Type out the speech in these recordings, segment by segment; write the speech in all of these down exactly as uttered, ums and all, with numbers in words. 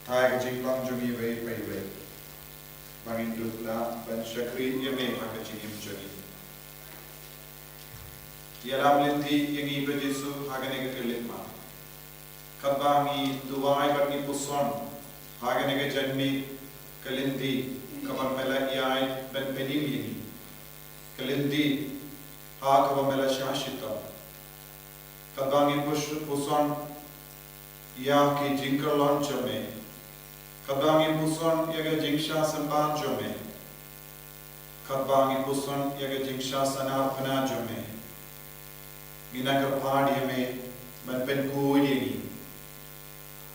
Hai ka jingpang jong ngi iwei pa iwei, ba ngin dup lah ban shakri ïa me ha ka jingim jong ngi. Ïalam lynti ïa ngi ko Jisu ha kane ka khyllipmat. Katba ngi duwai bad ngi puson ha kane ka janmiet, ka lynti kaba me la ïai ban pynim ïa ngi, ka lynti ha kaba me la shah shitom. Katba ngi pus- puson ïa ki jingkyllon jong me, katba ngi puson ïa ka jingshah symbai jong me, katba ngi puson ïa ka jingshah sngewbha jong me, ngi nang kyrpad ïa me ban pynkhuid ïa ngi.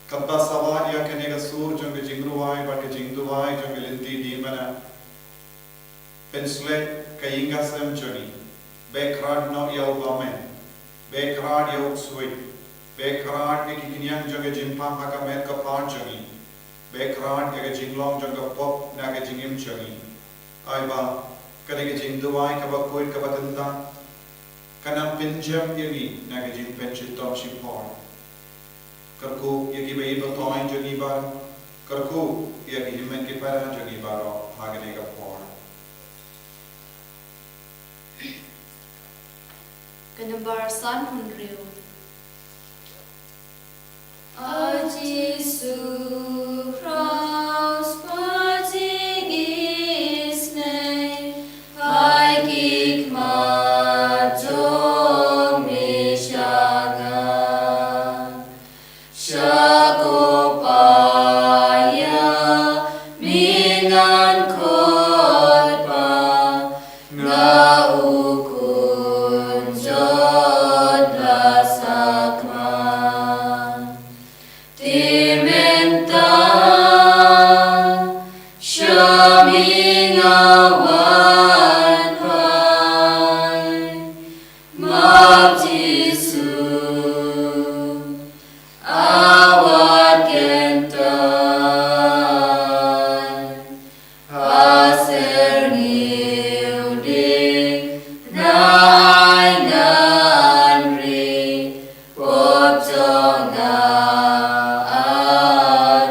Katba sawa ïa kane ka sur jong ka jingrwai bad ka jingduwai jong ka lynti dei ban pynsleh ka ïing ka sem jong ngi. Beh kyrhai noh ïa u bymman, beh kyrhai ïa u ksuid, beh kyrhai ïa ki khñiang jong ka jingpang ha ka met ka phad jong ngi, beh kyrhai ïa ka jinglong jong ka pop na ka jingim jong ngi. Ai ba kane ka jingduwai kaba khuid kaba kyntang kan nang pynjem ïa ngi na ka jingpynshitom shipor. Kyrkhu ïa ki baieit ba thymmai jong ngi baroh, kyrkhu ïa ki hynmen ki para jong ngi baroh ha kane ka por. Ka nombar san hynriew. A Jisu, khraw spah jingisynei, ha ki khmat jong me sha nga. Sha ko paia mynhynnin khot ba nga u khun jot la sakma. Te mynta sha me nga wan phai, Map Jisu, a wat kyntait. Ha syrngiew dei na ai ngan ri, pop jong nga a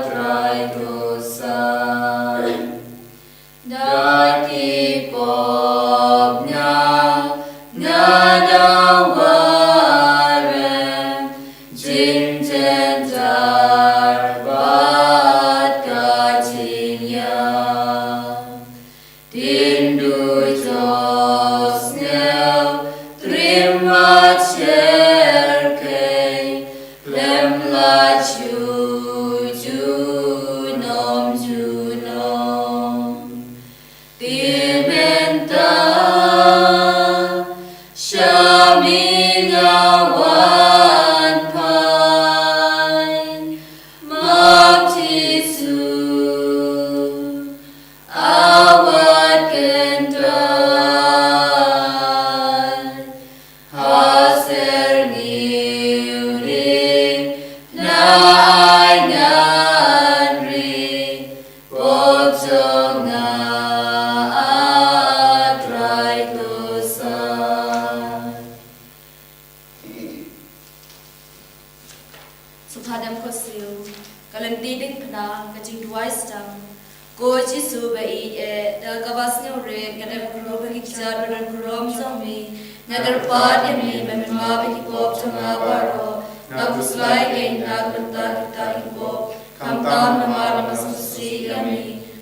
Trai Khuslai. Da ki pop nga, nga da warem, jingtyntar bad ka jingïap. Tynjuh jong snem, trim bad sher kei, lem lait shu junom junom. Te mynta sha me nga wan phai, Map Jisu, a wat kyntait. Ha syrngiew dei na ai ngan ri, pop jong nga a Trai Khuslai. Sngewbha dang khot siew. Ka lynti diengphna, ka jingduwai sdang. Ko Jisu ba ïeit, da kaba sngewrit nga dep kyrkhu ha ki kjat ba don burom jong me. Nga kyrpad ïa me ban map ïa ki pop jong nga baroh. Nga khuslai kein na ka bynta kita ki pop, khamtam namar nga sngewsih ïa me.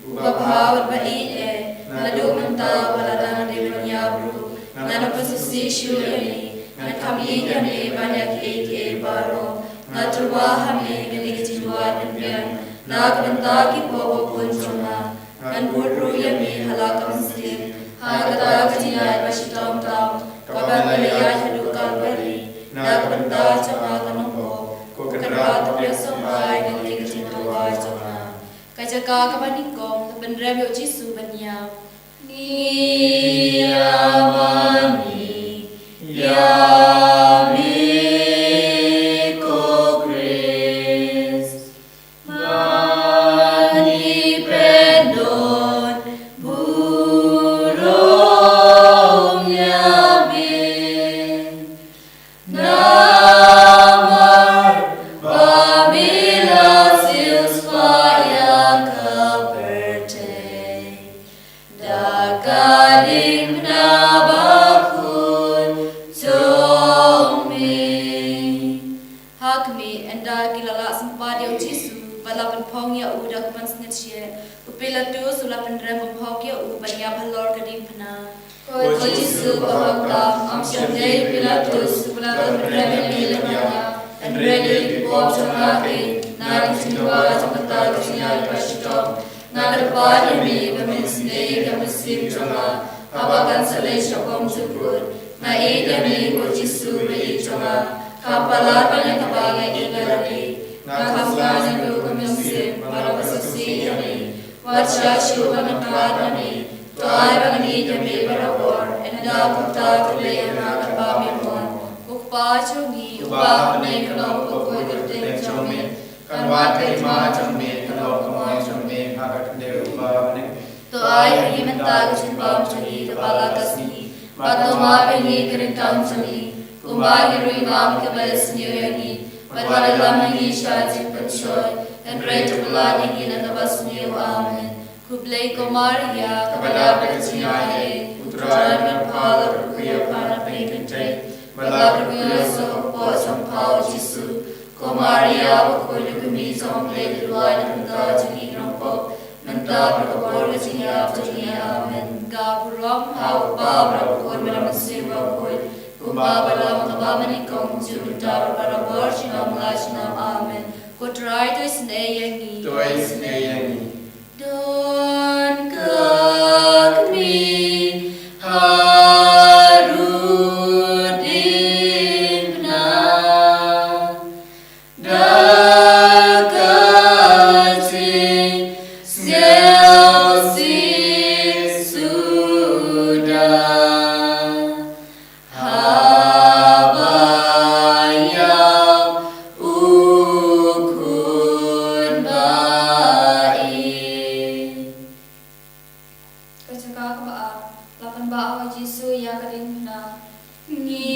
Uba bha bad ba ïeit, naduh mynta bad lada nga dei ban ïap ruh, ngan pynsngewsih shuh ïa me. Ngan kham ïeit ïa me ban ïa kiei kiei baroh. Nga tyrwa ha me, nga dei ka jingduwai pynbiang na ka bynta ki pop ba bun jong nga. Ngan bud ruh ïa me ha la ka mynsiem, ha kata ka jingïaid ba shitom tam kaba me la ïaid haduh Kalbari, na ka bynta jong nga ka nongpop. Ko Kynrad ba ïasngewbha, kane ka jingduwai jong nga. Ka jaka kaba nyngkong, ka pynrem ïa u Jisu ban ïap. Ngi ïa mane ïa me ko Khrist, ba ngi pyndonkam burom ïa me. Namar ba me la siew spah bad la pynphong ïa u da ka pansngiat shiah. U Pilatus u la pynrem bymhok ïa u ban ïap halor ka diengphna. Ko Jisu ba hok tam, ym shym dei u Pilatus uba la pynrem ïa me lem, hynrei da ki pop jong nga keiñ, na ka jingdawa jong kata ka jingïaid bashitom, nga kyrpad ïa me ba men isynei ïa ka mynsiem jong nga haba kan sa leit shaphang jukut. Nga ïeit ïa me, ko Jisu ba ïeit jong nga, kham palat ban ïa kaba nga ïeit ïa lade. Nga kham sngewsih ïa ka mynsiem ba la pynsngewsih ïa me. Wat shah shuh ban khlad ïa me. To ai ba ngan ïeit ïa me barabor, ynda kumta to leh ïa nga katba me mon. Ko Kpa jong ngi uba ha bneng, ka long ka bakhuid ka kyrteng jong me. Kan wan ka hima jong me, kan long ka mon jong me ha ka khyndew uba ha bneng. To ai ha ngi mynta ka jingbam jong ngi kaba la ka sngi. Bad to map ïa ngi ka ryngkang jong ngi, kumba ngi ruh ngi map ïa kiba isynei ïa ngi. Bad wat ïalam ïa ngi sha jingpynshoi, hynrei to pynlait ïa ngi na kaba sniew. Amen. Khublei ko Maria, kaba dap da ka jingaiei, U Trai u don bad pha, la kyrkhu ïa pha na pdeng ki kynthei, bad la kyrkhu ïa u soh ka kpoh jong pha u Jisu. Ko Maria bakhuid, ka kmie jong U Blei, to duwai na ka bynta jong ngi ki nongpop, mynta bad ha ka por ka jingïap jong ngi. Amen. Ka burom ha U Kpa bad ha U Khun bad ha U Mynsiem Bakhuid, kumba ka long, kaba mynnyngkong, junom, mynta bad barabor, junom la junom. Amen. Ko Trai to isynei ïa ngi. To isynei ïa ngi. Don ka kmie harud diengphna, da ka jingsngewsih suda, haba ïap u khun ba ïeit. Ka jaka kaba ar, la pynbah ha u Jisu ïa ka diengphna. Ngi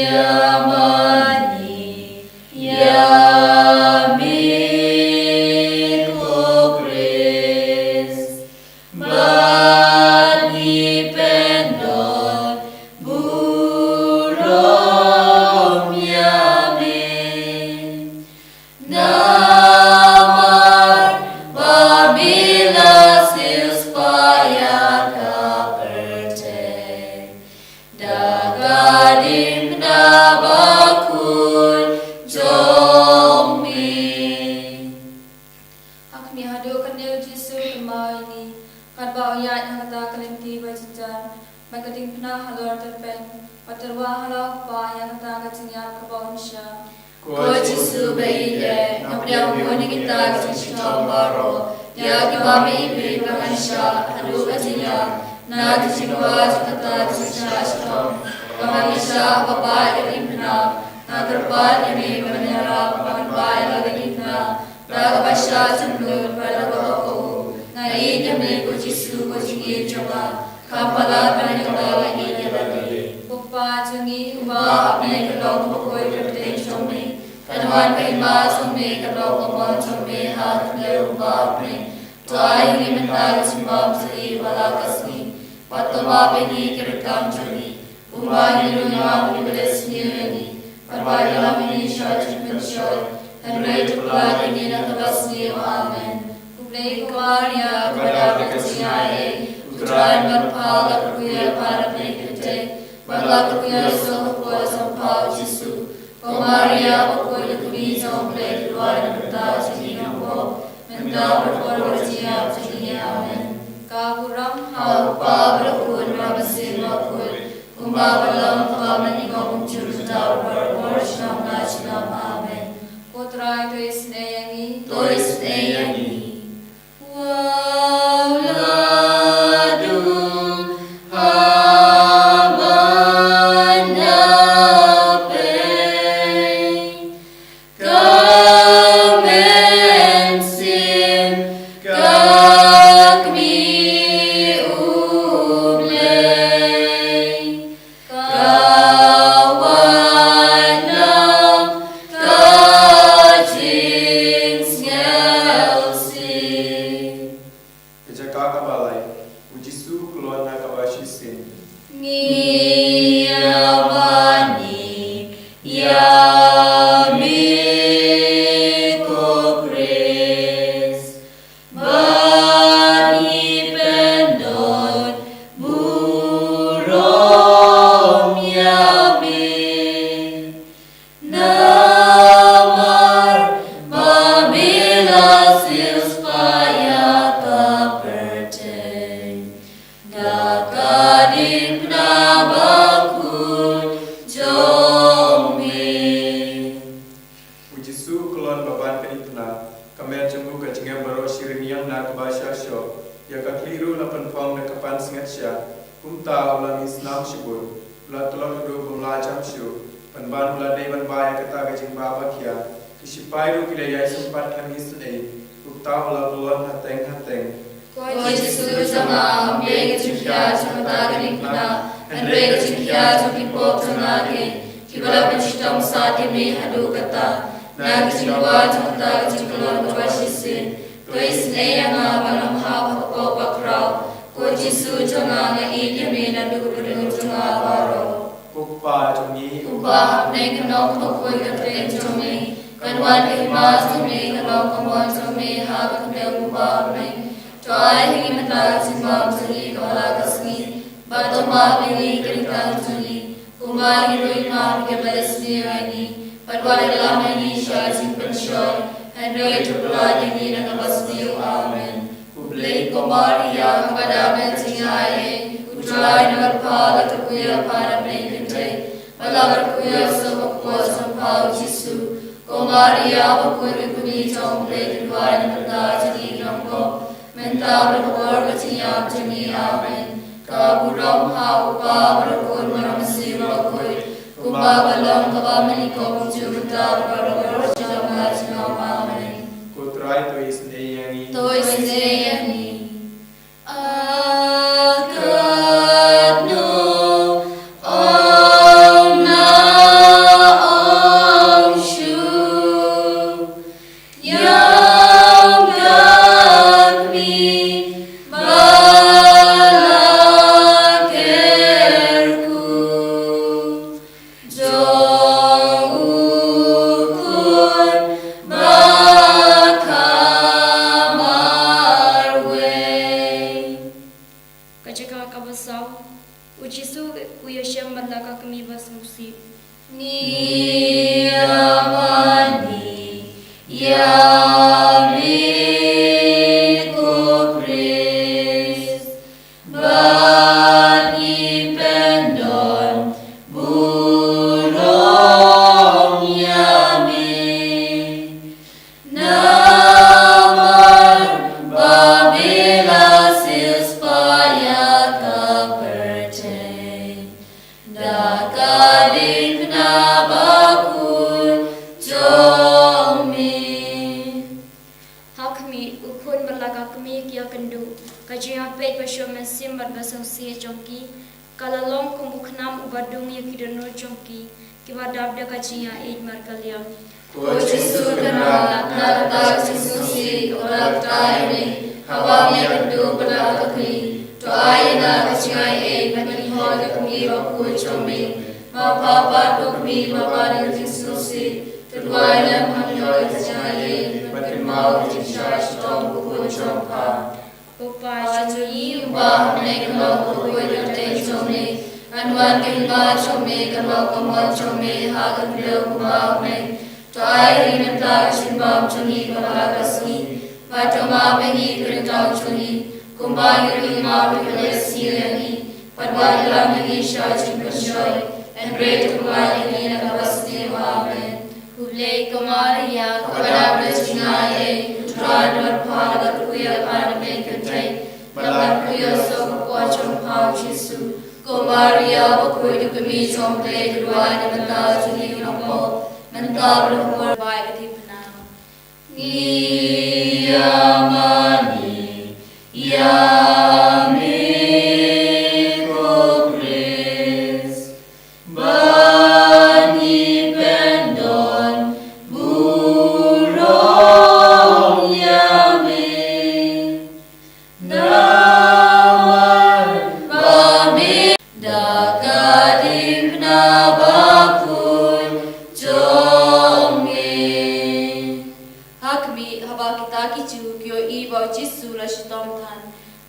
ïa mane ïa me ko Khrist, bad ngi pyndonburom ïa me. Namar ba me la siewspah ïa ka pyrthei da ka diengphna bakhuid jong me. Ha khmih haduh katne u Jisu u kynmaw ïa ngi, katba u ïaid ha kata ka lynti ba jynjar, bad ka diengphna halor tyrpeng, bad u tyrwa ha la u Kpa ïa kata ka jingïap kaba un shah. Ko Jisu ba ïeit, nga pdiang bun ïa kita ki jingshitom baroh, ïa kiba me ïeit ba ngan shah haduh ka jingïap, na ka jingdawa jong kata ka jingshah shitom kaba ngan shah ha kaba ïa ka diengphna. Nga kyrpad ïa me ban ïarap ba ngan bah ïa la ka diengphna da kaba shah jingmut bad da kaba hok. Nga ïeit ïa me ko Jisu, ko jingïeit jong nga, kham palat ban ïa kaba nga ïeit ïa lade. Ko Kpa jong ngi uba ha bneng, ka long ka bakhuid ka kyrteng jong me. Kan wan ka hima jong me, kan long ka mon jong me ha ka khyndew uba ha bneng. To ai ha ngi mynta ka jingbam jong ngi ba la ka sngi. Bad to map ïa ngi ki ryngkang jong ngi, kumba ngi ruh ngi map ïa kiba la isynei ïa ngi. Bad wat ïalam ïa ngi sha jingpynshoi, hynrei to pynlait ïa ngi na kaba sniew. Amen. Khublei ko Maria, kaba dap da ka jingaiei, U Trai u don bad pha, la kyrkhu ïa pha na pdeng ki kynthei, bad la kyrkhu ïa u soh ka kpoh jong pha u Jisu. Ko Maria bakhuid, ka kmie jong U Blei, to duwai na ka bynta jong ngi ki nongpop, mynta bad ha ka por ka jingïap jong ngi. Amen. Ka burom ha U Kpa bad ha U Khun bad ha U Mynsiem Bakhuid, kumba ka long, kaba mynnyngkong, mynta bad barabor, junom la junom. Amen. Ko Trai to isynei ïa ngi. To isynei ïa ngi. Wat la duh ha ban da peit, ka mynsiem ka kmie U Blei, ka wan na ka jingsngewsih. Kaba sha shoh, ïa ka khlieh ruh la pynphong da ka pansngiat sha. Kumta u la mih snam shibun, u la tlot haduh bym lah jam shuh. Pynban u la dei ban bah ïa kata ka jingbah ba khia. Ki shipai ruh ki la ïai sympat khlem isynei. Kumta u la burom hateng hateng. Ko Jisu jong nga, ym beh ka jingkhia jong kata ka diengphna, hynrei ka jingkhia jong ki pop jong nga kein, kiba la pynshitom sat ïa me haduh katta. Na ka jingdawa jong kata ka jingkyllon kaba shisien, to isynei ïa nga ban ym hap ha ka pop bakhraw. Ko Jisu jong nga, nga ïeit ïa me naduh ka dohnud jong nga baroh. Ko Kpa jong ngi uba ha bneng, ka nongkynnoh khuid ka kyrteng jong me, kan wan ka hima jong me, kan long ka mon jong me ha ka khyndew kumba ha bneng. To ai ha ngi mynta ka jingbam jong ngi kaba la ka sngi, bad to map ïa ngi ki ryngkang jong ngi, kumba ngi ruh ngi map ïa kiba la sniew ïa ngi, bad wat lam ïa ngi sha jingpynshoi, hynrei to pynlait ïa ngi na kaba sniew. Amen. Khublei ko Maria, kaba dap da ka jingaiei, U Trai u don bad pha, la kyrkhu ïa pha na pdeng kynthei, bad la kyrkhu ïa u soh bakhuid jong pha u Jisu. Ko Maria bakhuid, ka kmie jong U Blei, to duwai namar kata ka jingïap jong ngi, mynta bad ha ka por ka jingïap jong ngi. Amen. Ka burom ha U Kpa bad ha U Khun bad ha U Mynsiem Bakhuid, kumba ka long, kaba mynta, ka bym ju mynta, bad baroh ka por jong ka jingim. Amen. Ko Trai, to isynei ïa ngi. To isynei ïa ngi. A katno ong na ong shuh ïa ka kmie ba la kyrkhu jong U Khun ba kham marwei. Ka jaka kaba saw. U Jisu u ïashem bad la ka kmie ba sngewsih. Ngi ïa mane ïa me ko Khrist, bad ngi pyndon burom ïa me. Namar ba me la siewspah ïa ka pyrthei da ka diengphna bakhuid jong me. Ha khmih, U Khun bad la ka kmie ki ïakynduh. Ka jingïapeit ba shu mynsiem bad ba sngewsih jong ki ka la long kum u khnam uba dung ïa ki dohnud jong ki, kiba dap da ka jingïaieit markylliang. Ko Jisu kynrad, na kata ka jingsngewsih kaba la ktah ïa me, haba me ïakynduh bad la ka kmie, to ai ïa nga ka jingaiei ban ïohi ïa ka kmie bakhuid jong me. Ma pha pat ko kmie, ma pha da ka jingsngewsih, to duwai lem ban ïohi ïa ka jingaiei, ban kynmaw ïa ka jingshai shitom U Khun jong pha. Ko Kpa jong ngi uba ha bneng, ka nongkynnoh khuid ka kyrteng jong me, kan wan ka hima jong me, kan long ka mon jong me ha ka khyndew kumba ha bneng. To ai ha ngi mynta ka jingbam jong ngi kaba la ka sngi, bad to map ïa ngi ki ryngkang jong ngi, kumba ngi ruh ngi map ïa kiba la sniew ïa ngi, bad wat lam ïa ngi sha jingpynshoi, hynrei to pynlait ïa ngi na kaba sniew. Amen. Khublei ko Maria, kaba dap da ka jingaiei, U Trai u don bad pha, la kyrkhu ïa pha na pdeng kynthei, bad la kyrkhu ïa u soh bakhuid jong pha u Jisu. Ko Maria bakhuid, ka kmie jong U Blei, to duwai namar kata ka jingim jong ngi, mynta bad ha ka por ba ïa ka diengphna. Ngi ïa mane ïa me ko Khrist, bad ngi pyndon burom ïa me. Namar ba me da ka diengphna bakhuid jong me. Ha khmih, haba kita ki Jiw ki ïohi ba u Jisu u la shitom than,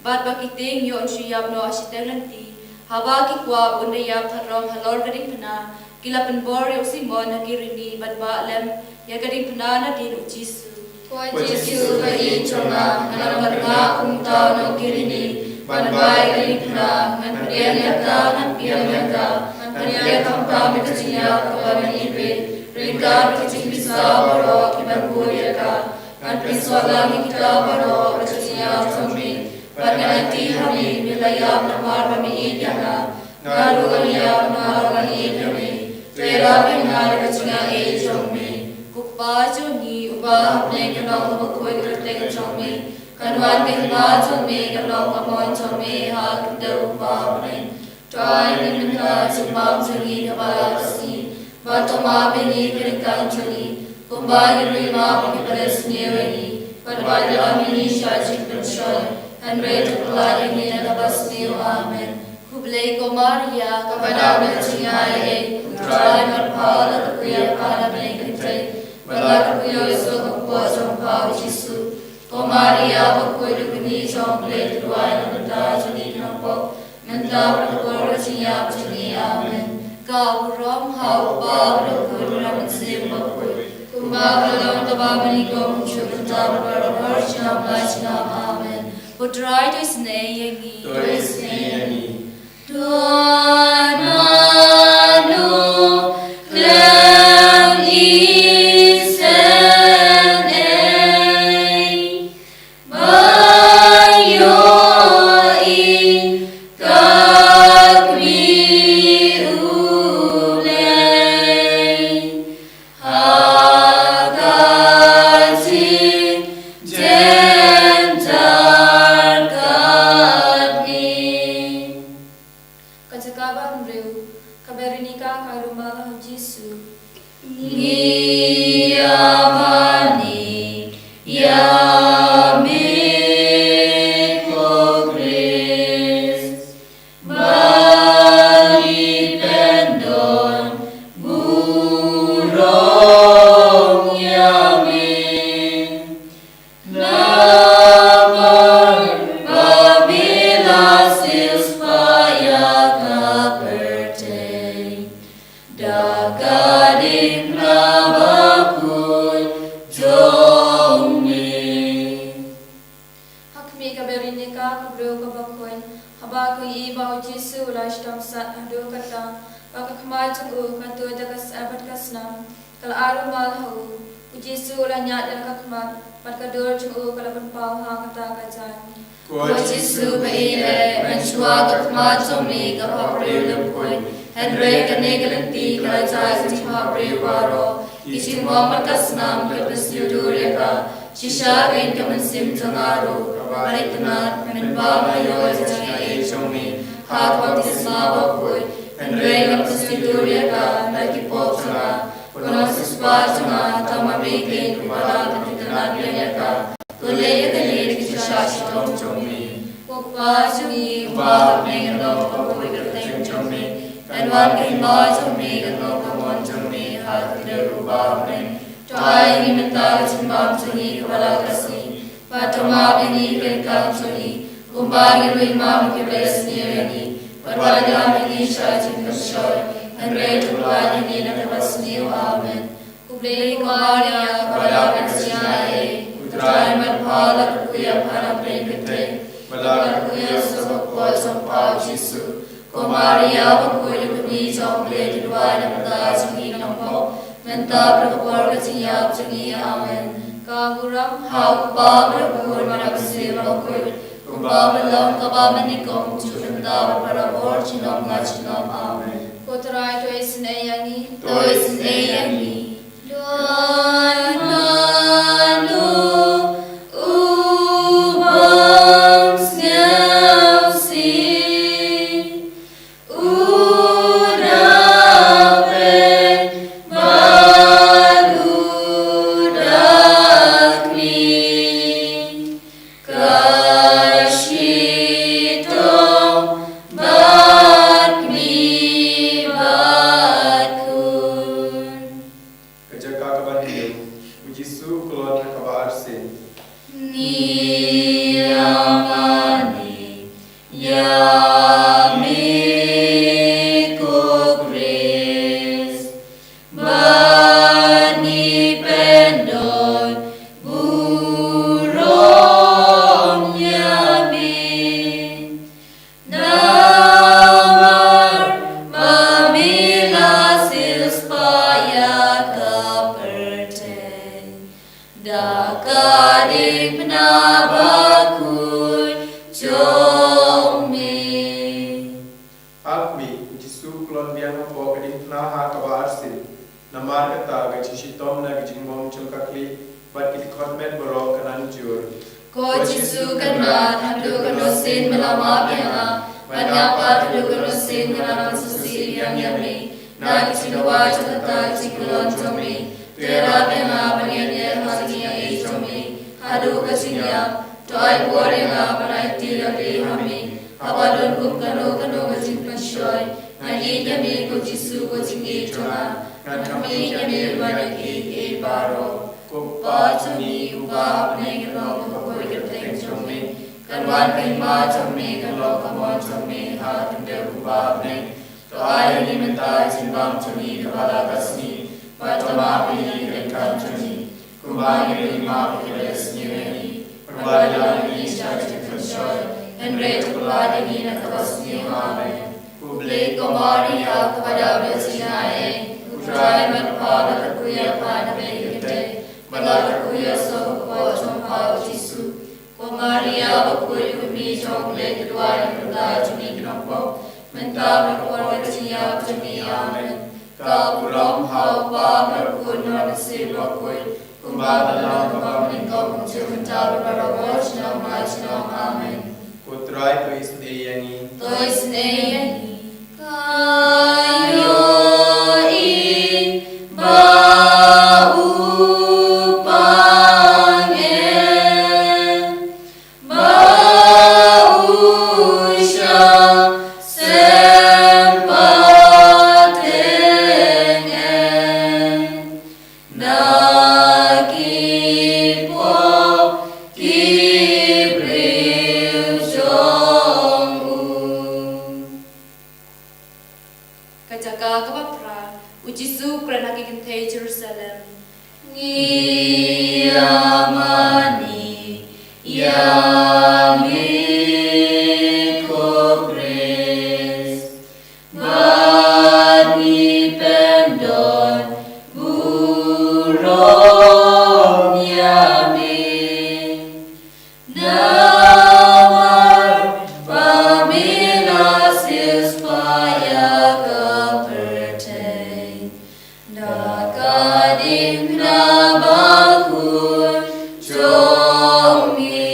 bad ba ki tieng ïoh un shu ïap noh ha shiteng lynti, haba ki kwah ba un da ïap thad rong halor ka diengphna, ki la pynbor ïa u Simon ha Kirini ban bah lem ïa ka diengphna nadien u Jisu. Ko Jisu, ko Ïing jong nga, ngan ym pat rah kumta u nong Kirini ban bah ïa ka diengphna, ngan pdiang ïa ka, ngan pdiang ïa ka, ngan pdiang khamtam ïa ka jingïap kaba nangne beit, ryngkat bad ki jingpisa baroh kiban bud ïa ka. Ngan pynsoh lang ïa kita baroh ha ka jingïap jong me. Bad ngan aiti ha me, me la ïap namar ba me ïeit ïa nga. Nga ruh ngan ïap namar ba me ïeit ïa me. To ïarap ïa nga da ka jingaiei jong me. Ko Kpa jong ngi uba ha bneng, kan long ka bakhuid ka kyrteng jong me. Kan wan ka hima jong me, kan long ka mon jong me ha ka khyndew uba ha bneng. To ai ïa ngi mynta ka jingbam jong ngi kaba la ka sngi. Bad to map ïa ngi ka ryngkang jong ngi, kumba ngi ruh ngi map ïa kiba leh sniew ïa ngi. Bad wat ïalam ïa ngi sha jingpynshoi, hynrei to pynlait ïa ngi na kaba sniew. Amen. Khublei ko Maria, kaba dap da ka jingaiei, U Trai marpha u la kyrkhu ïa pha na bneng kynthei. Bad la kyrkhu ïa u suk hapoh jong pha u Jisu. Ko Maria bakhuid, U Kmie jong U Blei, to duwai na ka bynta jong ngi ki nongpop, mynta bad ha ka por ka jingïap jong ngi. Amen. Ka burom ha U Kpa bad ha U Khun bad ha U Mynsiem Bakhuid. Kumba ka la long kaba mynnyngkong, kumjuh mynta bad barabor, junom la junom. Amen. Ko Trai to isynei ïa ngi. To isynei ïa ngi. Don mano khlem isynei. Ba ïohi ka kmie U Blei ha ka jingjynjar katne. Ka jaka ba hynriew, ka Berenika ka rumal ha u Jisu. Ngi ïa mane ïa me ko Khrist, ba ngi pyndon burom ïa me. Namar ba me la siewspah ïa ka pyrthei da ka diengphna bakhuid jong me. Ha khmih, ka Berenika ka briew kaba khuid, haba ka ïohi ba u Jisu u la shitom sat haduh katta, bad ka khmat jong u ka tuid da ka syep bad ka snam, ka la ai rumal ha u. U Jisu u la ñiad ïa la ka khmat, bad ka dur jong u ka la pynpaw ha kata ka jaiñ. Ko Jisu ba ïeit, mynshuwa ka khmat jong me ka phabriew lymkhuid, hynrei kane ka lynti ka la jai ka jingphabriew baroh. Ki jingmong bad ka snam ki la pynsniew dur ïa ka. Shisha kein ka mynsiem jong nga ruh ka la itynnad, mynba nga ïoh ïa ka jingaiei jong me ha ka baptisma bakhuid. Hynrei ka la pynsniew dur ïa ka na ki pop jong nga. Ko Nongsiewspah jong nga, tang ma me kein uba la pynitynnad biang ïa ka. To leh ïa kane da ki jingshah shitom jong me. Ko Kpa jong ngi uba ha bneng, kan long ka bakhuid ka kyrteng jong me. Kan wan ka hima jong me, kan long ka mon jong me ha ka khyndew uba ha bneng. To ai ïa ngi mynta ka jingbam jong ngi kaba la ka sngi. Bad to map ïa ngi ki ryngkang jong ngi, kumba ngi ruh ngi map ïa kiba leh sniew ïa ngi. Bad wat ïalam ïa ngi sha jingpynshoi, hynrei to pynlait ïa ngi na kaba sniew. Amen. Khublei ko Maria, kaba dap da ka jingaiei, U Trai marpha u la kyrkhu ïa pha na bneng kynthei. Bad la kyrkhu ïa u suk hapoh jong pha u Jisu. Ko Maria bakhuid, U Kmie jong U Blei, to duwai na ka bynta jong ngi ki nongpop, mynta bad ha ka por ka jingïap jong ngi. Amen. Ka burom ha U Kpa bad ha U Khun bad ha U Mynsiem Bakhuid, kumba ka la long, kaba mynnyngkong, kumjuh mynta bad barabor, junom la junom. Amen. Ko Trai to isynei ïa ngi. To isynei ïa ngi. Don mano u bym sngewsih, u da peit bad u da khmih, ka shitom bad kmie bad khun. Ka jaka kaba hynñiew, u Jisu u kloi ha kaba arsien. Ngi ïa mane ïa me ko Khrist, bad ngi pyndon burom ïa me. Namar ba me la siewspah ïa ka pyrthei da ka Ka diengphna bakhuid jong me. Ha khmih, u Jisu u khlon biang hapoh ka diengphna ha kaba arsien. Namar kata ka jingshitom na ka jingbym jong ka khlieh bad ki dkhot met baroh kan nang jur. Ko Jisu kynrad, haduh katno sien me la map ïa nga, bad nga pat haduh katno sien nga la pynsngewsih biang ïa me na ki jingdawa jong kata ka jingkyllon jong me. To ïarap ïa nga ban ïaineh ha ka jingïaid jong me haduh ka jingïap. To ai bor ïa nga ban aiti ïa me ha me haba don kum kano kano ka jingpynshoi. Ngan ïeit ïa me ko Jisu ko jingïeit jong nga. Ngan kham ïeit ïa me ban ïa kiei kiei baroh. Ko Pa jong ngi uba ha bneng, kan long ka bakhuid ka kyrteng jong me. Kan wan ka hima jong me, kan long ka mon jong me ha ka khyndew kumba ha bneng. To ai ïa ngi mynta ka jingbam jong ngi kaba la ka sngi, bad to map ïa ngi ka ryngkat jong ngi, kumba ngi ruh ngi map ïa kiba leh sniew ïa ngi. Wat ïalam ïa ngi sha ka jingpynshoi, hynrei to pynlait ïa ngi na kaba sniew. Amen. Khublei ko Maria, kaba dap da ka jingaiei, U Trai marpa u la kyrkhu ïa pha na pdeng ki kynthei, bad la kyrkhu ïa u soh ka kpoh jong pha u Jisu. Ko Maria bakhuid, U Kmie jong U Blei, to duwai ïa ngi bynta jong ngi ki nongpop, mynta bad ha ka por ka jingïap jong ngi. Amen. Ka burom ha U Kpa, bad ha U Khun, bad ha U Mynsiem Bakhuid, kumba ka la long, kumba mynnyngkong, kumjuh mynta, bad barabor, junom la junom. Amen. Ko Trai to isynei ïa ngi. To isynei ïa ngi. Ka ïohi ba u pang eh, ba u shah sem pateng eh na ki pop ki briew jong u. Ka jaka kaba phra, U Jisu u kren ha ki kynthei Jerusalem. Ngi ïa mane ïa me ko Khrist, bad ngi pyndon burom ïa me. Namar ba me la siewspah ïa ka pyrthei da ka diengphna bakhuid jong me.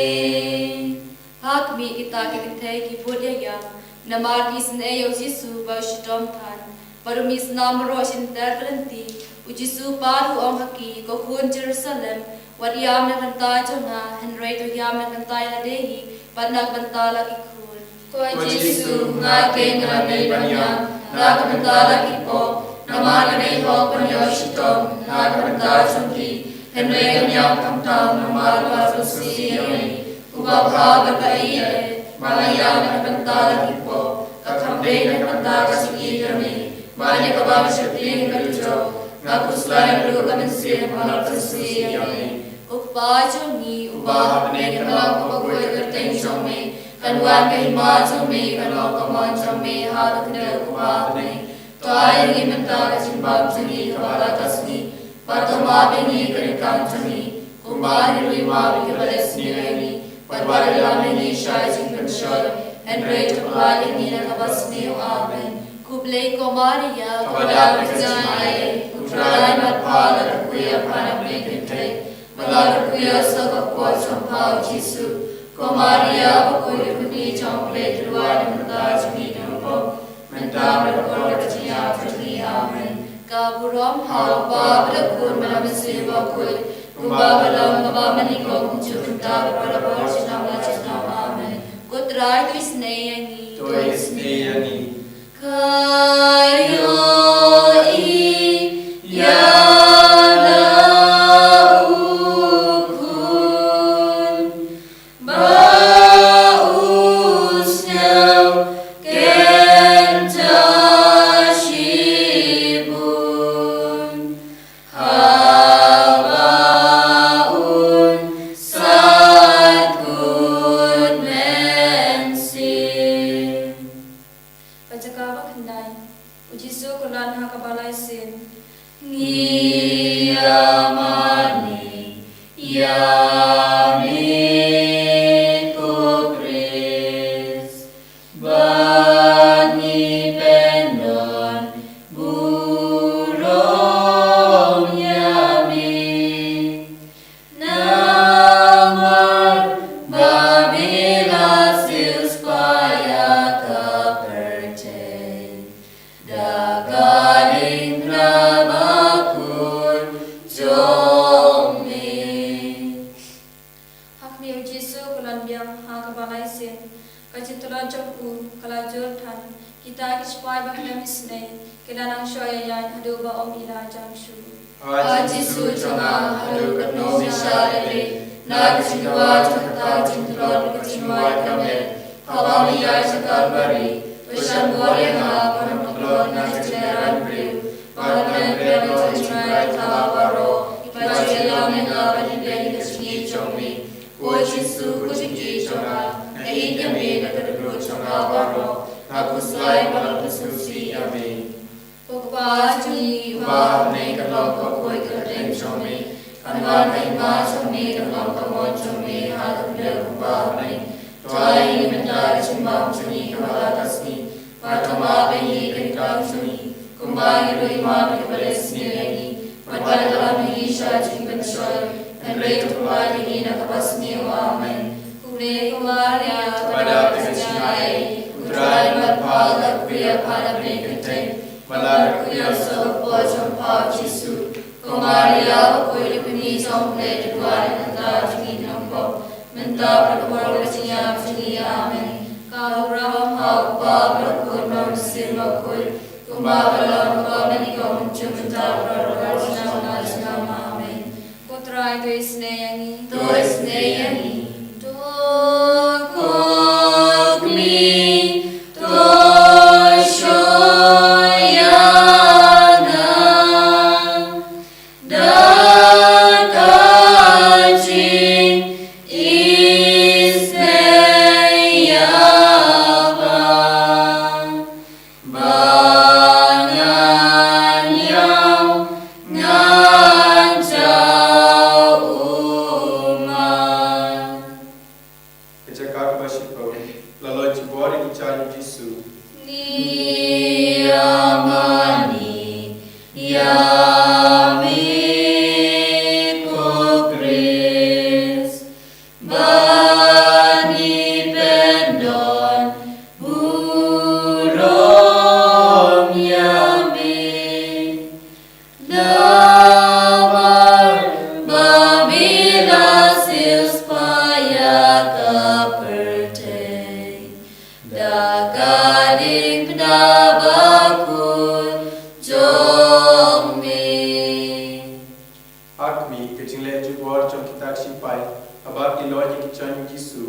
Ha khmih, kita ki kynthei ki bud ïa ïam, namar ki isynei ïa U Jisu ba u shitom than. Bad u mih snam baroh shynter ka lynti. U Jisu pat u ong ha ki, Ko khun Jerusalem, wat ïam na ka bynta jong nga, hynrei to ïam na ka bynta ïa lade hi, bad na ka bynta la ki khun. Ko Jisu, nga keiñ nga la dei ban ïam na ka bynta la ki pop, namar nga dei hok ban ïoh shitom na ka bynta jong ki, hynrei ngan ïam khamtam namar ba la pynsngewsih ïa me. Uba bha bad ba ïeit, ba la ïam na ka bynta la ki pop, ka kham dei na ka bynta ka jingïeit ïa me. Ba ïa kaba nga sheptieng ka dujok, nga khuslai naduh ka mynsiem ba la pynsngewsih ïa me. U Kpa jong ngi uba ha bneng, kan long ka bakhuid ka kyrteng jong me, kan wan ka hima jong me, kan long ka mon jong me ha ka khyndew kumba ha bneng. To ai ïa ngi mynta ka jingbam jong ngi kaba la ka sngi, bad to map ïa ngi ka ryngkat jong ngi, kumba ngi ruh ngi map ïa kiba leh sniew ïa ngi, bad wat ïalam ïa ngi sha ka jingpynshoi, hynrei to pynlait ïa ngi na kaba sniew. Amen. Khublei ko Maria, kaba dap da ka jingaiei, U Trai marpa u la kyrkhu ïa pha na pdeng ki kynthei, bad la kyrkhu ïa u soh ka kpoh jong pha u Jisu. Ko Maria bakhuid, U Kmie jong U Blei, to duwai ïa ngi mynta jong ngi ki nongpop, mynta bad ha ka por ka jingïap jong ngi. Amen. Ka burom ha U Kpa bad ha U Khun bad ha U Mynsiem Bakhuid, kumba ka long kaba mynnyngkong kumjuh mynta bad barabor junom la junom. Amen. Ko Trai to isynei ïa ngi. To isynei ïa ngi. Ka ïohi ïa la u khun ba u sngew kynja shibun haba un sait kut mynsiem. Kmie u Jisu ka long biang ha kaba lai sien. Ka jingtlot jong u ka la jur than. Kita ki sipai ba khlem isynei ki la nang shoh ïaid haduh ba ym i la jan shuh. A Jisu jong nga, haduh katno me shah leh leh na ka jingduwai jong kata ka jingtlot ka jingduwai ka met, haba me ïaid sha Kalbari, to shon bor ïa nga ba nga don ka tlot na ka jingïaid briew, ba nga khlem bret noh ïa ka jingrai ka baroh, ba ka jingïalam ïa nga ban ïeng ha ka jingïeit jong me. Ko Jisu, ko Jingïeit jong nga, nga ïeit ïa me na ka dohnud jong nga baroh, nga khuslai ba nga pynsngewsih ïa me. Ko Kpa jong ngi uba ha bneng, kan long ka khuid ka kyrteng jong me, kan wan ka hima jong me, kan long ka mon jong me ha ka khyndew kumba ha bneng. To ai ïa ngi mynta ka jingbam jong ngi kaba la ka sngi, bad to map ïa ngi ka ryngkat jong ngi, kumba ngi ruh ngi map ïa kiba leh sniew ïa ngi, bad wat ïalam ïa ngi sha jingpynshoi, hynrei to pynlait ïa ngi na kaba sniew. Amen. Khublei ko Maria, kaba dap ïa ka jingaiei, U Trai u don bad pha, la kyrkhu ïa pha na bneng kyrteng, bad la kyrkhu ïa u soh bakhuid jong pha u Jisu. Ko Maria bakhuid, kmie jong U Blei, to duwai ïa ngi kita ki nongpop, mynta bad ha ka por ka jingïap jong ngi. Amen. Ka burom ha U Kpa bad ha U Khun bad ha U Mynsiem Bakhuid, kumba ka long, kaba mynnyngkong, mynta bad ha ka por, junom la junom. Amen. Ko Trai, to isynei ïa ngi. To isynei ïa ngi. To khmih, to shoh ïa nga da ka jingisynei ïa pha, ba ngan ïaw, ngan jaw u mat. Ka jaka kaba shiphew. La leit jubor ïa ki jaiñ u Jisu. Ngi ïa mane ïa me ko Khrist, bad ngi pyndonkam burom ïa me. Namar ba me la siewspah ïa ka pyrthei da ka diengphna bakhuid jong me. Ha khmih, ka jingleh jubor jong kita ki sipai, haba ki leit ïa ki jaiñ u Jisu,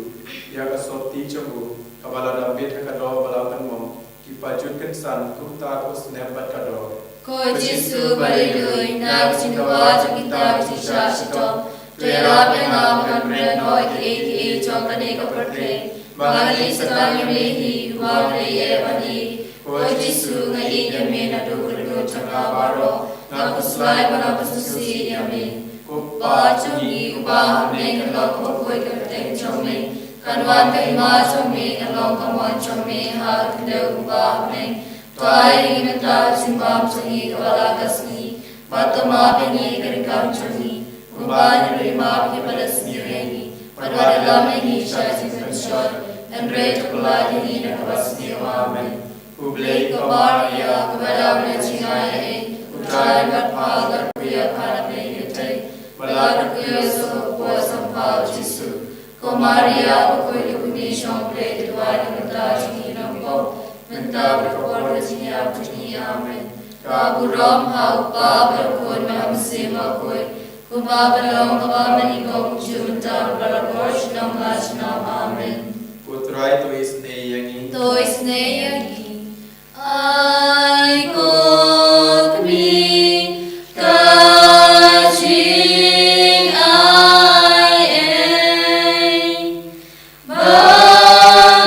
ïa ka sopti jong u, kaba la dam bit ha ka doh ba la pynmong, ki pajut kynsan kumta ka snem bad ka doh. Ko Jisu ba lei lwin, na ka jingdawa jong kita ki jingshah shitom, to ïarap ïa nga ba ngan bret noh ïa kiei kiei jong kane ka pyrthei, ba ngan ïeit sah tang ïa me hi, uba U Blei eh bad ngi. Ko Jisu, nga ïeit ïa me naduh ka dohnud jong nga baroh, nga khuslai ba nga pynsngewsih ïa me. Ko Kpa jong ngi uba ha bneng, kan long ka kyrteng jong me, kan wan ka hima jong me, kan long ka mon jong me ha ka khyndew kumba ha bneng. To ai ïa ngi mynta ka jingbam jong ngi kaba la ka sngi, bad to map ïa ngi ka ryngkat jong ngi, kumba ngi ruh ngi map ïa kiba leh sniew ïa ngi, bad wat ïalam ïa ngi sha jingpynshoi, hynrei to pynlait ïa ngi na kaba sniew. Amen. Khublei ko Maria, kaba dap ïa ka jingaiei, U Trai u don bad pha, la kyrkhu ïa pha na bneng kyrteng, bad la kyrkhu ïa u soh bakhuid jong pha u Jisu. Ko Maria bakhuid, kmie jong U Blei, to duwai ïa ngi kita ki nongpop, mynta bad ha ka por ka jingïap jong ngi. Amen. Ka burom ha U Kpa bad ha U Khun bad ha U Mynsiem Bakhuid, kumba ka long, kaba mynnyngkong, mynta bad ha ka por, junom la junom. Amen. Ko Trai, to isynei ïa ngi. To isynei ïa ngi. Ai ko kmie ka jingaiei, ba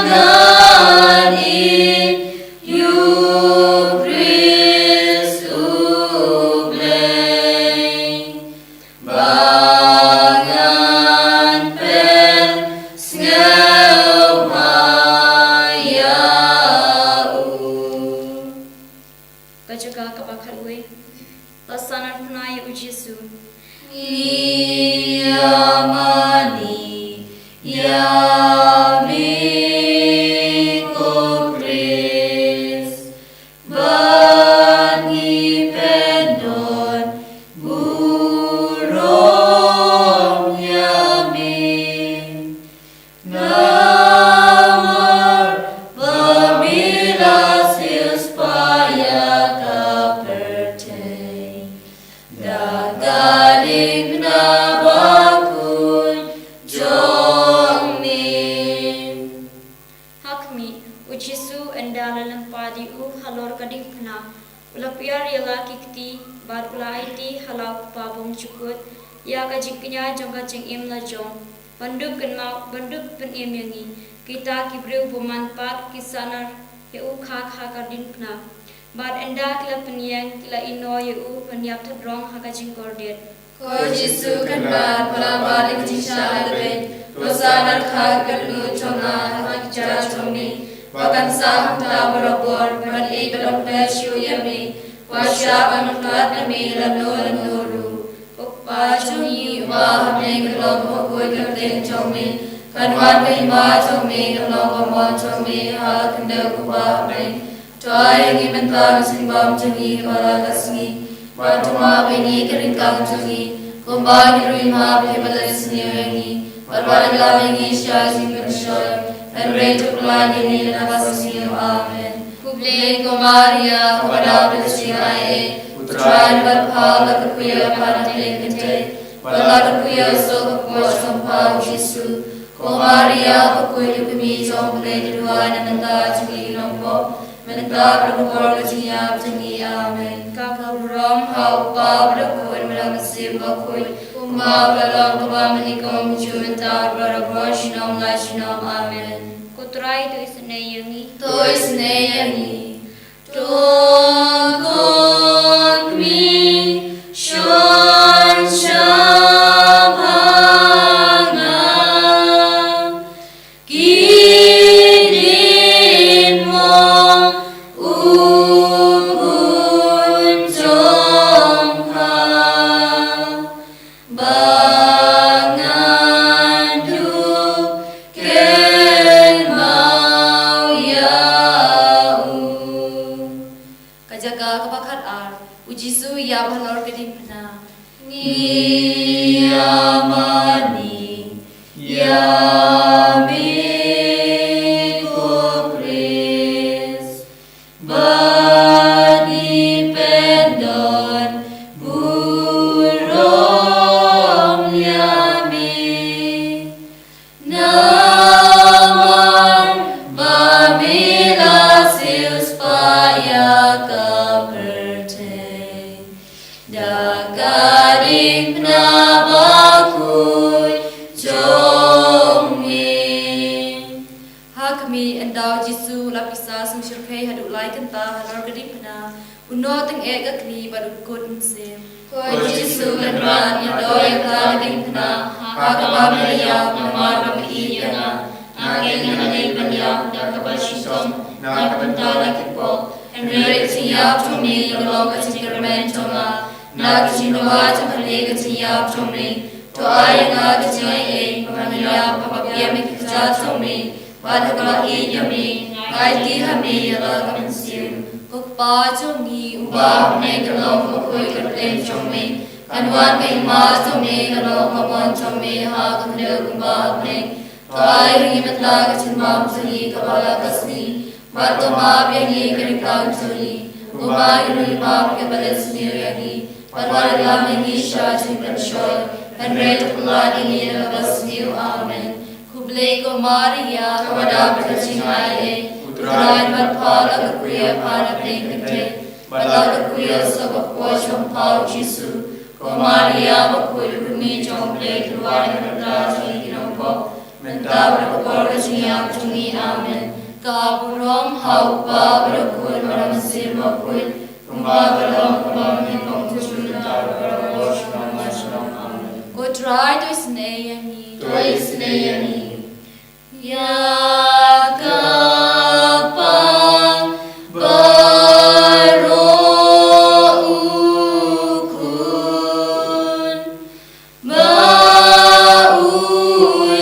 ngan ïeit ïa u Khrist U Blei, ba ngan pynsngewbha ïa u. Ka jaka kaba khatwei. La sdang ban pynïaid ïa u Jisu. Ngi ïa mane ïa me ko Khrist, bad ngi pyndonkam burom ïa me. jukut ïa ka jingkñia jong ka jingim la jong, ban dup kynmaw, ban dup pynim ïa ngi kita ki briew bymman pat ki sahnarphna ïa u khak ha ka diengphna. Bad ynda ki la pynïeng, ki la ïehnoh ïa u ban ïap thadrong ha ka jingkordit. Ko Jisu, kynrad, ba la bad ïa ka jingshah lehbeiñ, to sahnarphna khak ka dohnud jong nga ha ka jingïeit jong me, ba kan sah hangta barabor ban ïeit bad ban peit shuh ïa me, ba shah ban ïakhlad ïa me lano lano ruh. Ko Kpa jong ngi uba ha bneng, kan long ka kyrteng jong me, kan wan ka hima jong me, kan long ka mon jong me ha ka khyndew kumba ha bneng. To ai ïa ngi mynta ka jingbam jong ngi kaba la ka sngi, bad to map ïa ngi ka ryngkang jong ngi, kumba ngi ruh ngi map ïa kiba leh sniew ïa ngi, bad wat ïalam ïa ngi sha jingpynshoi, hynrei to pyllait ïa ngi na kaba sniew. Amen. Khublei ko Maria, kaba dap da ka jingaiei, U Trai u don bad pha, la kyrkhu ïa pha na pdeng kynthei, bad la kyrkhu ïa u soh ka kpoh jong pha u Jisu. Ko Maria bakhuid, U Kmie jong U Blei, to duwai ïa ngi mynta jong ngi ki nongpop, mynta bad ha ka por ka jingïap jong ngi. Amen. Ka burom ha U Kpa bad ha U Khun bad ha U Mynsiem Bakhuid, kumba ka la long, kumba mynta, mynjur, mynta bad barabor, junom la junom. Amen. Ko Trai to isynei ïa ngi. To isynei ïa ngi. To khmih shon sha ba nga, ki diengphna u Khun jong pha, ba ngan duh kynmaw ïa u. Ka jaka kaba khatar, U Jisu u ïap halor ka diengphna. Ngi ïa mane ïa me ko Khrist, bad ngi pyndonkam burom ïa me. Namar ba me la siewspah ïa ka pyrthei da ka diengphna bakhuid jong me. Ha khmih, ynda U Jisu u la pisa sngewshyrkhei haduh lai kynta halor ka diengphna, u noh tyngeh ka kti bad u kut mynsiem. Ko Jisu kynrad, ïa doh ïa ka diengphna ha kaba me la ïap, namar ba me ïeit ïa nga. Nga khein ha lade ban ïap da kaba shitom na ka bynta la ki pop. Hynrei ka jingïap jong me ka long ka jingkyrmen jong nga. Na ka jingdawa jong kane ka jingïap jong me, to ai ïa nga ka jingaiei ba ngan ïap ha kaba biang ïa ki kjat jong me, bad ha kaba ïeit ïa me, ngan aiti ha me ïa la ka mynsiem. Ko Kpa jong ngi uba ha bneng, kan long ka kyrteng jong me, kan wan ka hima jong me, kan long ka mon jong me ha ka khyndew kumba ha bneng. To ai ïa ngi mynta ka jingbam jong ngi kaba la ka sngi, bad to map ïa ngi ka ryngkang jong ngi, kumba ngi ruh ngi map ïa kiba leh sniew ïa ngi, bad wat ïalam ïa ngi sha jingpynshoi, hynrei to pyllait ïa ngi na kaba sniew. Amen. Khublei ko Maria, kaba dap da ka jingaiei, U Trai u don bad pha, la kyrkhu ïa pha na pdeng kynthei, bad la kyrkhu ïa u soh ka kpoh jong pha u Jisu. Ko Maria bakhuid, U Kmie jong U Blei, to duwai ïa ngi mynta jong ngi ki nongpop, mynta bad ha ka por ka jingïap jong ngi. Amen. Ka burom ha U Kpa bad ha U Khun bad ha U Mynsiem Bakhuid, kumba ka long, kumba mynta, mynjur, mynta bad barabor, junom la junom. Amen. Ko Trai to isynei ïa ngi. To isynei ïa ngi. Ïa ka Kpa baroh, U Khun ba u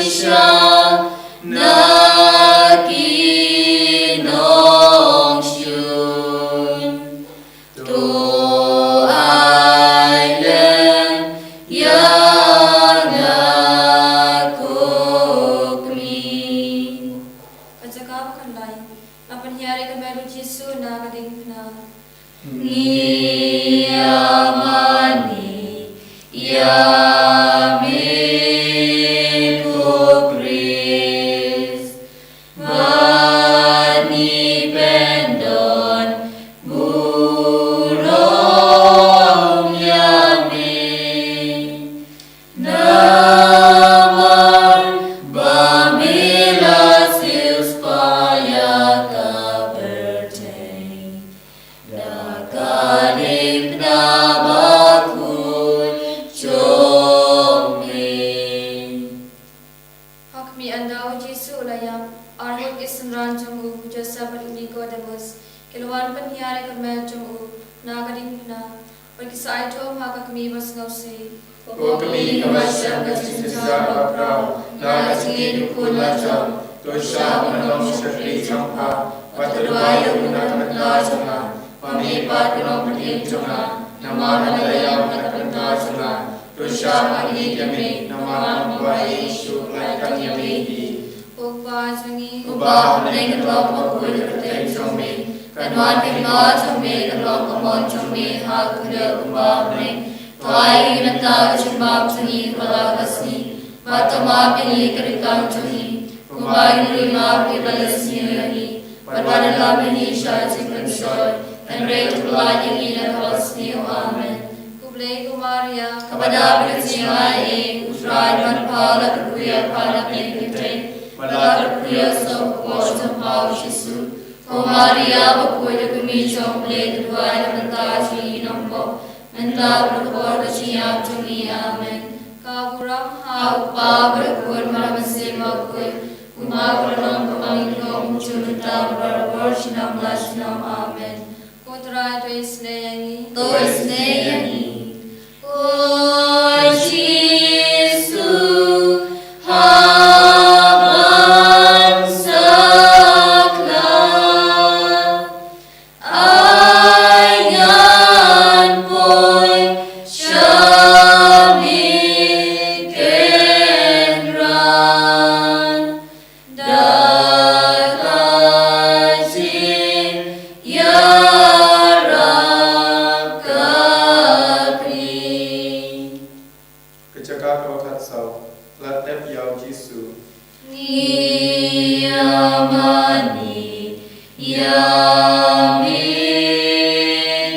shah na ki nongshun. To ai lem ïa nga ko Kmie. Ka jaka ba khatlai, la pynhiar ïa ka met U Jisu na ka diengphna. Ngi ïa mane ïa me ko Khrist, bad ngi pyndonkam burom ïa me. Ha khmih, ynda u Jisu u la ïap, arngut ki synran jong u, u Joseph bad u Nikodemus, ki la wan pynhiar ïa ka met jong u na ka diengphna, bad ki sa aithuh ha ka khmih ba sngewsih. Ko khmih kaba shem ka jingjynjar bakhraw, na ka jingïeit u khun la jong, to shah ban long shakri jong pha, bad to duwai ïa u na ka bynta jong nga. Ma me pat u nongpynim jong nga, namar haba la ïap na ka bynta jong nga, to shah ban ïeit ïa me, namar u Kpa Jisu u la kren ïa me hi. Ko Kpa jong ngi, uba ha bneng, kan long bakhuid ka kyrteng jong me, kan wan ka hima jong me, kan long ka mon jong me ha ka khyndew kumba ha bneng. To ai ïa ngi mynta ka jingbam jong ngi kaba la ka sngi, bad to map ïa ngi ka ryngkang jong ngi, kumba ngi ruh ngi map ïa kiba la sniew ïa ngi. Bad wat ïalam ïa ngi sha ka jingpynshoi, hynrei to pyllait ïa ngi na kaba sniew. Amen. Khublei ko Maria, kaba dap ïa ka jingai ei, u Trai u don bad pha, la kyrkhu ïa pha na pdeng ki kynthei, bad la kyrkhu ïa u soh ka kpoh jong pha u Jisu. Ko Maria bakhuid, ka kmie jong U Blei, to duwai na ka bynta jong ngi ki nongpop, mynta bad ha ka por ka jingïap jong ngi. Amen. Ka burom ha U Kpa bad ha U Khun bad ha U Mynsiem Bakhuid, kumba ka la long, kumba ngi ong, kumjuh mynta bad barabor, junom la junom. Amen. Ko Trai, to isynei ïa ngi. To isynei ïa ngi. Ko Jisu, haba ngan sakhlad, ai ngan poi sha miet kynrad, da ka jingïarap ka kmie. Ka jaka kaba khatsaw, la tep ïa u Jisu. Ngi ïa mane ïa me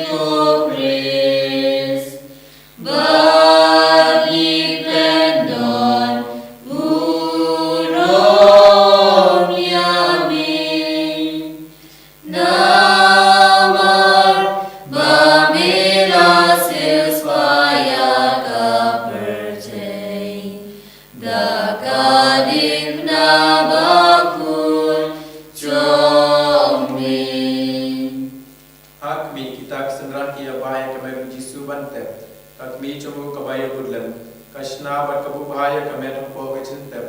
ko Khrist, bad ngi pyndon burom ïa me. Namar ba me la siewspah ïa ka pyrthei da ka diengphna bakhuid jong me. Ha khmih, kita ki synran ki ïa bai ïa ka met u Jisu ban tep. Ka kmie jong u kaba ïa budlem, ka shna bad ka buh bha ïa ka met hapoh ka jingtep.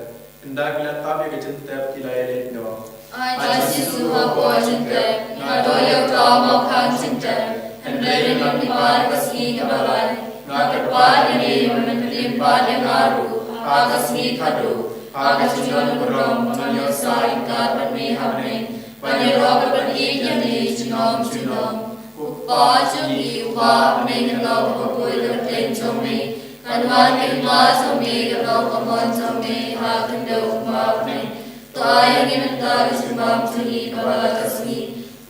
Ynda ki la tap ïa ka jingtep, ki la ïaleit noh. Ai Jisu, hapoh ka jingtep nga don ïa uta u mawkhang jingtep. Hynrei ryngkat pat ha ka sngi kaba lai, nga kyrpad ïa me, bad men pynim pat ïa nga ruh ha ka sngi khadduh. Ha ka jingdon burom ngan ïohsah ryngkat bad me ha bneng, ban ïaroh bad ban ïeit ïa me junom junom. Ko Kpa jong ngi uba ha bneng, kan long bakhuid ka kyrteng jong me, kan wan ka hima jong me, kan long ka mon jong me ha ka khyndew kumba ha bneng. To ai ïa ngi mynta ka jingbam jong ngi kaba la ka sngi,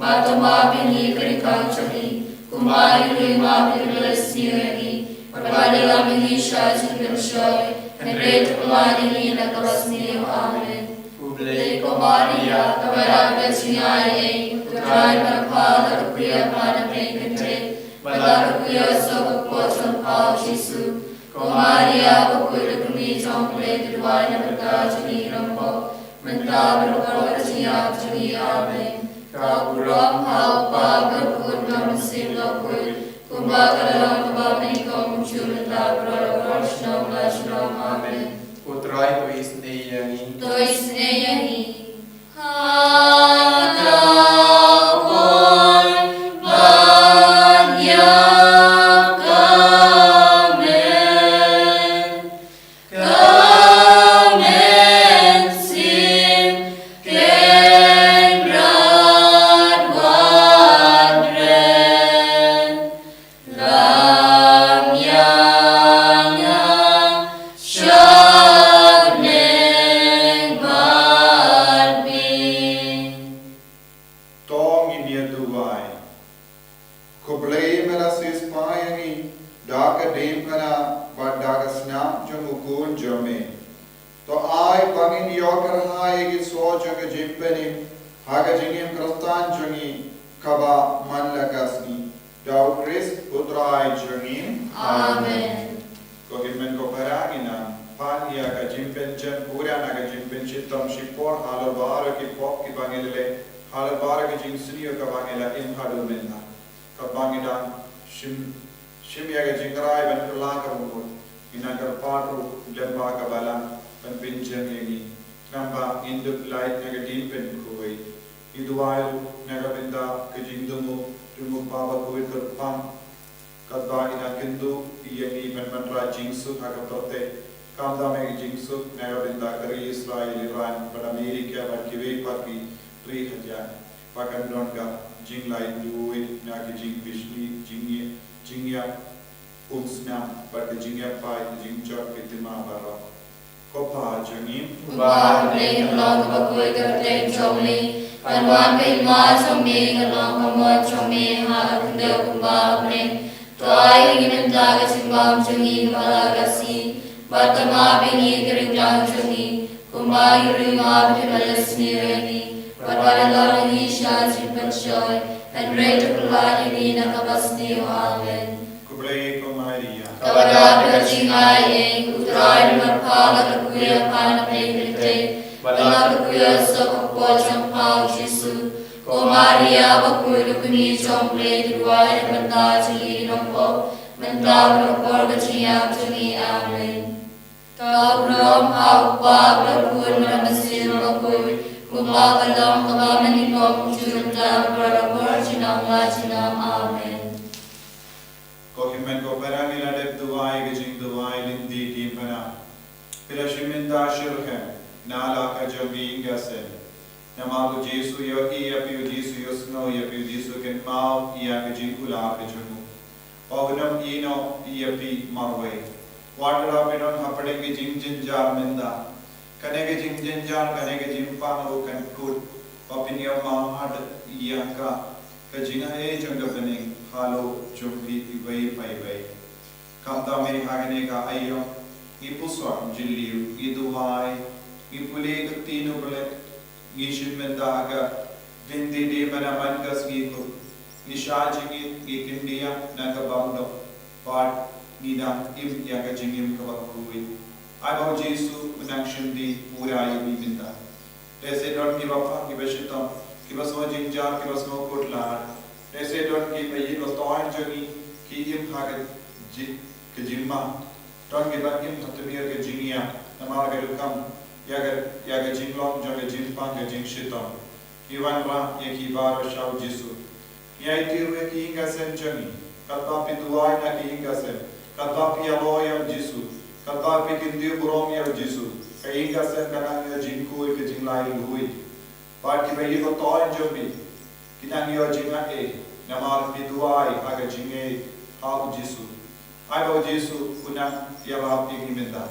bad to map ïa ngi ka ryngkang jong ngi, kumba ngi ruh ngi map ïa kiba la sniew ïa ngi. Bad wat ïalam ïa ngi sha ka jingpynshoi, hynrei to pyllait ïa ngi na kaba sniew. Amen. Khublei ko Maria, kaba dap ïa ka jingai ei, U Trai u don bad pha, la kyrkhu ïa pha na pdeng ki kynthei, bad la kyrkhu ïa u soh ka kpoh jong pha u Jisu. Ko Maria bakhuid, ka kmie jong U Blei, to duwai na ka bynta jong ngi ki nongpop, mynta bad ha ka por ka jingïap jong ngi. Amen. Ka burom ha U Kpa bad ha U Khun bad ha U Mynsiem Bakhuid, kumba ka la long, kumba ka la long, kumjuh mynta bad barabor, junom la junom. Amen. Ko Trai, to isynei ïa ngi. To isynei ïa ngi. Ha ka por bad ïa ka met, ka mynsiem kynrad wat red, lam ïa nga sha bneng bad me. To ngin ïa duwai. Khublei, me la siewspah ïa ngi da ka diengphna bad da ka snam jong U Khun jong me. To ai ba ngin ïoh kyrhai ïa ki soh jong ka jingpynim ha ka jingim Khristan jong ngi kaba man la ka sngi. Da U Khrist U Trai jong ngi. Amen. Ko hynmen ko para, ngin nang pha Ïa ka jingpynjot pura na ka jingpynshitom shipor halor baroh ki pop kiba ngi la leh, halor baroh ki jingsniew kaba ngi la im haduh mynta. Kaba ngi dang shim, shim ïa ka jingrai ban kylla ka bamut, ngi nang kyrpad ruh lyngba ka balang ban pynjot ïa ngi. Nangba ngin dup lait na ka jingpynkhuid. Ngi duwai ruh na ka bynta ka jingdum u, dum u Kpa Bakhuid kyrpang. Katba i dang kynduh ïa ngi ban wanrah jingsuk ha ka pyrthei. Khamtam ïa ka jingsuk na ka bynta ka ri Israel, Iran bad Amerika bad kiwei pat ki ri hajan. Ba kan don ka jinglaitluid na ka jingbishni, jingïa, jingïa umsnam bad ka jingïapai, ka jingjot ka jingma baroh. Ko Pa jong ngi. Kumba ha ka bneng, ka long kaba khuid ka kyrteng jong me. Kan wan ka hima jong me, kan long ka mon jong me ha ka khyndew kumba ha bneng. To ai ha ngi mynta ka jingbam jong ngi kaba la ka sngi. Bad to map ïa ngi ki ryngkang jong ngi, kumba ngi ruh ngi map ïa kiba leh sniew ïa ngi. Bad wat ïalam ïa ngi sha ka jingpynshoi, hynrei to pynlait ïa ngi na kaba sniew. Amen. Khublei ko Maria. Kaba dap da ka jingaiei, U Trai u don bad pha, la kyrkhu ïa pha na pdeng ki kynthei, bad la kyrkhu ïa u soh ka kpoh jong pha U Jisu. Ko Maria bakhuid, U Kmie jong U Blei, to duwai ïa ngi ki nongpop, mynta bad ha ka por ka jingïap jong ngi. Amen. Ka burom ha U Kpa bad ha U Khun bad ha U Mynsiem Bakhuid, kumba ka long, kaba mynta, kumjuh mynta, bad ha ka por junom la junom. Amen. Ko hynmen ko para, ngi la dep duwai ka jingduwai lynti ki para. Phi la shim mynta shitrhem na la ka jong ka ïing ka sem. Namar U Jisu u ïohi ïa phi, U Jisu u ïohsngew ïa phi, U Jisu u kynmaw ïa ka jingkular ka jong u. Ba un ym ïehnoh ïa phi marwei. Wat la phi don hapdeng ka jingjynjar mynta. Kane ka jingjynjar, kane ka jingpang ruh kan kut ba phin ïa mad ïa ka, ka jingaiei jong ka bneng halor jong phi iwei pa iwei. Khamtam eh ha kane ka aïom, ngi puson jylliew, ngi duwai, ngi pule ka ktien U Blei, ngi shim mynta ha ka ding dei dei mynta man ka sngi kut, ngi shah jingit, ngi kyndiah na ka bamdok, bad ngi dang im ïa ka jingim kaba khuid. Ai ba U Jisu un nang shim die pura ïa ngi mynta. Lehse don kiba pang, kiba shitom, kiba sngew jynjar, kiba sngew kut lad. Lehse don kiba ïeit ba toiñ jong ngi ki im ha ka ji-, ka jingma. Don kiba im ha tmier ka jingïap namar ka rukom ïa ka, ïa ka jinglong jong ka jingpang, ka jingshitom. Ngi wanrah ïa ki baroh sha U Jisu. Ngi aiti ruh ïa ka ïing ka sem jong ngi. Katba phi duwai na ka ïing ka sem, katba phi ïalor ïa U Jisu, katba phi kyntiew burom ïa U Jisu, ka ïing ka sem ka nang ïoh jingkhuid, ka jinglaitluid. Bad kiba ïeit ba toiñ jong phi ki nang ïoh jingaiei namar phi duwai ha ka jingngeit ha U Jisu. Ai ba U Jisu un nang ïarap ïa ngi mynta,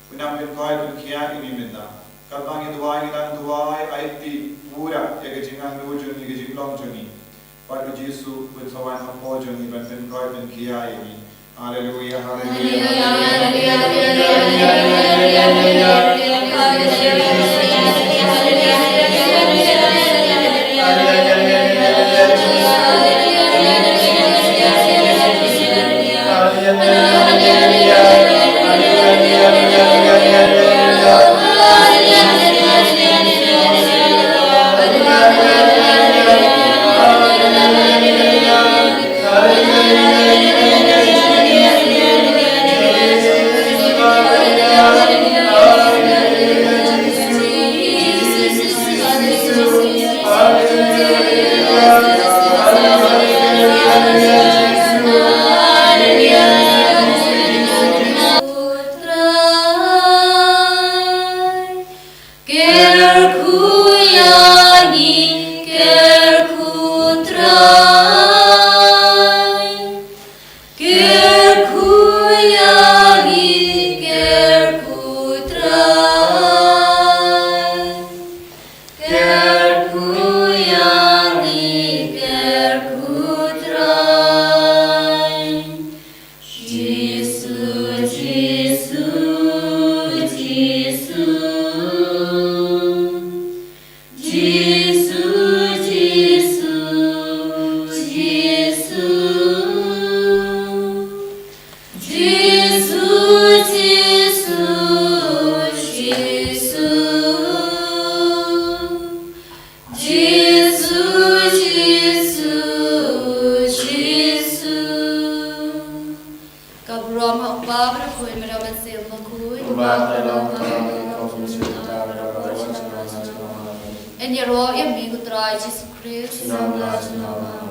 un nang pynkhiah, pynkhiah ïa ngi mynta. Katba ngi duwai, ngi nang duwai, aiti pura ïa ka jingangnud jong ngi, ka jinglong jong ngi. Bad U Jisu un sa wan hapoh jong ngi ban pynkhiah, pynkhiah ïa ngi. Haleluia, haleluia. Kyrkhu ïa ngi, kyrkhu Trai. Kyrkhu ïa ngi, kyrkhu Trai. Kyrkhu ïa ngi, kyrkhu Trai. Jisu, Jisu, Jisu. Jisu, Jisu, Jisu. Jisu, Jisu, Ngan ïaroh ïa me ko Trai Jisu Khrist. Junom la, junom la.